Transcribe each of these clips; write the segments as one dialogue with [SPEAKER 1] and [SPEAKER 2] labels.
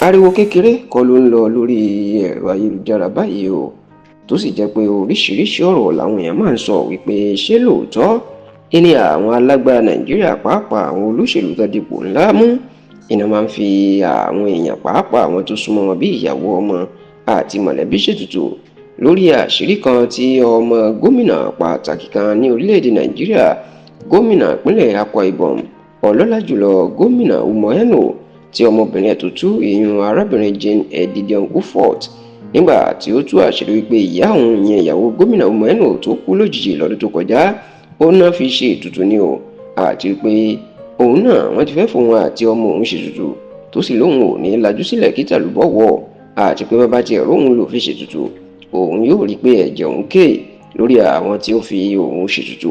[SPEAKER 1] Ariwo kékeré kọ́ ló ń lọ lórí ẹ̀rọ ayélujára báyìí o, tó sì jẹ́ pé oríṣiríṣi ọ̀rọ̀ làwọn èèyàn máa ń sọ wípé ṣé lóòótọ́ ìní àwọn alágbára Nàìjíríà, pàápàá àwọn olóṣèlú tó dipò ńlá mú, iná máa ń fi àwọn èèyàn, pàápàá àwọn tó súnmọ́ wọn bí ìyàwó, ọmọ àti mọ̀lẹ́bí ṣètùtù, lórí àṣírí kan tí ọmọ gómìnà pàtàkì kan ní orílẹ̀-èdè Nàìjíríà, gómìnà ìpínlẹ̀ Akwa Ibom, ọlọ́lá jùlọ gómìnà Umo Eno, tí ọmọbìnrin ẹ̀ tó tú, ìyún arábìnrin Jane Edidiong Ufot, nígbà tí ó tú àṣírí wípé ìyá òun yẹn, ìyàwó gómìnà Umo Eno tó kú lójijì lọ́dún tó kọjá, ó náà fi ṣe ètùtù ni o, àti pé òun náà wọ́n ti fẹ́ fòun àti ọmọ òun ṣètùtù, tó sì lóun ò ní lajú sílẹ̀ kí tàlùbọ̀ wọ̀, àti pé bàbá tiẹ̀ róun lò fi ṣètùtù, òun yóò rí pé ẹ̀jẹ̀ òun ké lórí àwọn tí ó fi òun ṣètùtù.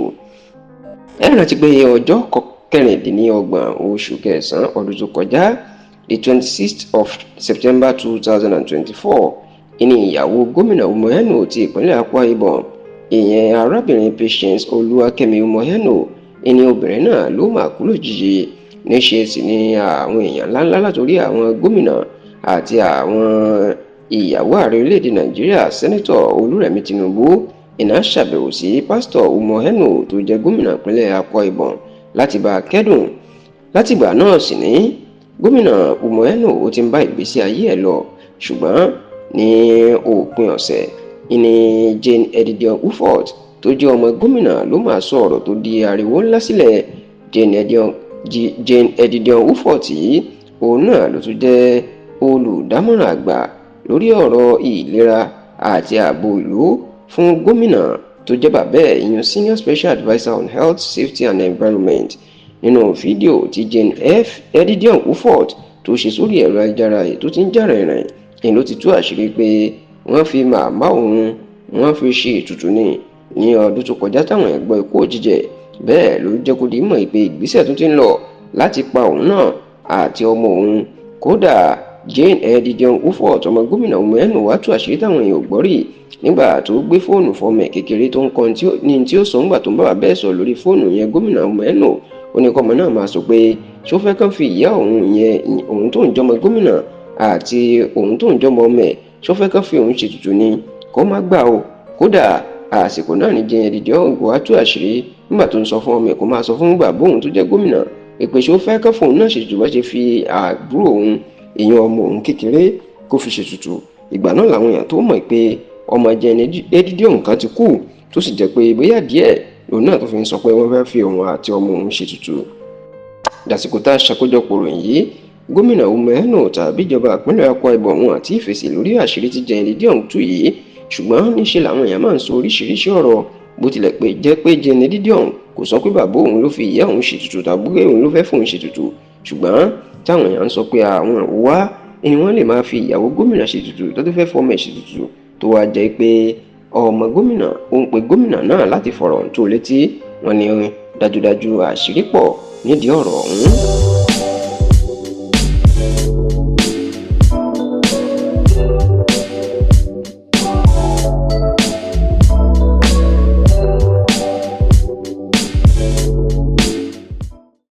[SPEAKER 1] Ẹ rántí pé ọjọ́ 26 oṣù kẹsàn-án ọdún tó kọjá, the 26th of September 2024, ìní ìyàwó gómìnà Umo Eno ti ìpínlẹ̀ Akwa Ibom, ìyẹn arábìnrin Patience Olúwakẹ́mi Umo Eno, ìní obìnrin náà ló mà kú lójijì. Níṣe sì ni àwọn èèyàn ńláńlá, látòrí àwọn gómìnà àti àwọn ìyàwó ààrẹ orílẹ̀-èdè Nàìjíríà, Senator Olúrẹ̀mí Tinubu, iná ṣàbẹ̀wò sí Pásítọ̀ Umo Eno tó jẹ́ gómìnà ìpínlẹ̀ Akwa Ibom láti bá a kẹ́dùn. Látìgbà náà sì ní gómìnà Umo Eno ó ti ń bá ìgbésí ayé ẹ̀ lọ, ṣùgbọ́n ní òpin ọ̀sẹ̀ ìní Jane Edidiong Ufot tó jẹ́ ọmọ gómìnà ló máa sọ ọ̀rọ̀ tó di ariwo ńlá sílẹ̀. Jane Edidiong Ufot yìí, òun náà ló tún jẹ́ olùdámọ̀ràn àgbà lórí ọ̀rọ̀ ìlera àti ààbò ìlú fún gómìnà tó jẹ́ bàbá ẹ̀, ìyẹn senior special adviser on health, safety and environment. Nínú fídíò tí Jane F Edidiong Ufot tó ṣe sórí ẹ̀rọ ayélujára tó ti ń jà rìnrìn èyí, ló ti tú àṣírí pé wọ́n fi màmá òun, wọ́n fi ṣe ètùtù ní ní ọdún tó kọjá táwọn ẹ̀gbọ́n ikú òjijì. Bẹ́ẹ̀ ló jẹ́ kó di mọ̀ pé ìgbésẹ̀ tó ti ń lọ láti pa òun náà àti ọmọ òun. Kódà, Jane Edidiong Ufot, ọmọ gómìnà Umo Eno, wá tú àṣírí táwọn èèyàn ò gbọ́ rí nígbà tó gbé fóònù fọmọ ẹ̀ kékeré tó ń kọ́ ní tí ó sọ ńgbà tó ń bá bàbá ẹ̀ sọ lórí fóònù yẹn, gómìnà Umo Eno. Ó ní kọ́mọ náà máa sọ pé ṣó fẹ́ kàn fi ìyá òun yẹn, òun tó ń jọmọ gómìnà àti òun tó ń jọmọ ọmọ ẹ̀, ṣó fẹ́ kàn fi òun ṣètùtù ni, kó má gbà o. Kódà, àsìkò náà ní Jane Edidiong wá tú àṣírí nígbà tó ń sọ fún ọmọ ẹ̀ kó máa sọ fún bàbá òun tó jẹ́ gómìnà ìpè ṣó fẹ́ kàn fóun náà ṣètùtù, bá ṣe fi àbúrò òun, èèyàn ọmọ òun kékeré, kó fi ṣètùtù. Ìgbà náà làwọn èèyàn tó mọ̀ pé ọmọ Jane Edidiong kan ti kú, tó sì jẹ́ pé bóyá díẹ̀ lòun náà tó fi ń sọ pé wọ́n fẹ́ fi òun àti ọmọ òun ṣètùtù. Dàsìkò tá a ṣàkójọpọ̀ ròyìn yìí, gómìnà Umo Eno tàbí ìjọba ìpínlẹ̀ Akwa Ibom wọn àti ìfèsì lórí àṣírí tí Jane Edidiong tú yìí, ṣùgbọ́n níṣe làwọn èèyàn máa ń sọ oríṣiríṣi ọ̀rọ̀. Bó tilẹ̀ pé jẹ́ pé Jane Edidiong kò sọ pé bàbá òun ló fi ìyá òun ṣètùtù tàbí pé òun ló fẹ́ fòun ṣètùtù, ṣùgbọ́n táwọn èèyàn ń sọ pé àwọn wá ni wọ́n lè máa fi ìyàwó gómìnà ṣètùtù tó tó fẹ́ fọmọ ẹ̀ ṣètùtù, tó wá jẹ́ pé ọmọ gómìnà ó ń pe gómìnà náà láti fọ̀rọ̀ tó létí. Wọ́n ní dájúdájú àṣírí pọ̀ nídìí ọ̀rọ̀ ọ̀hún.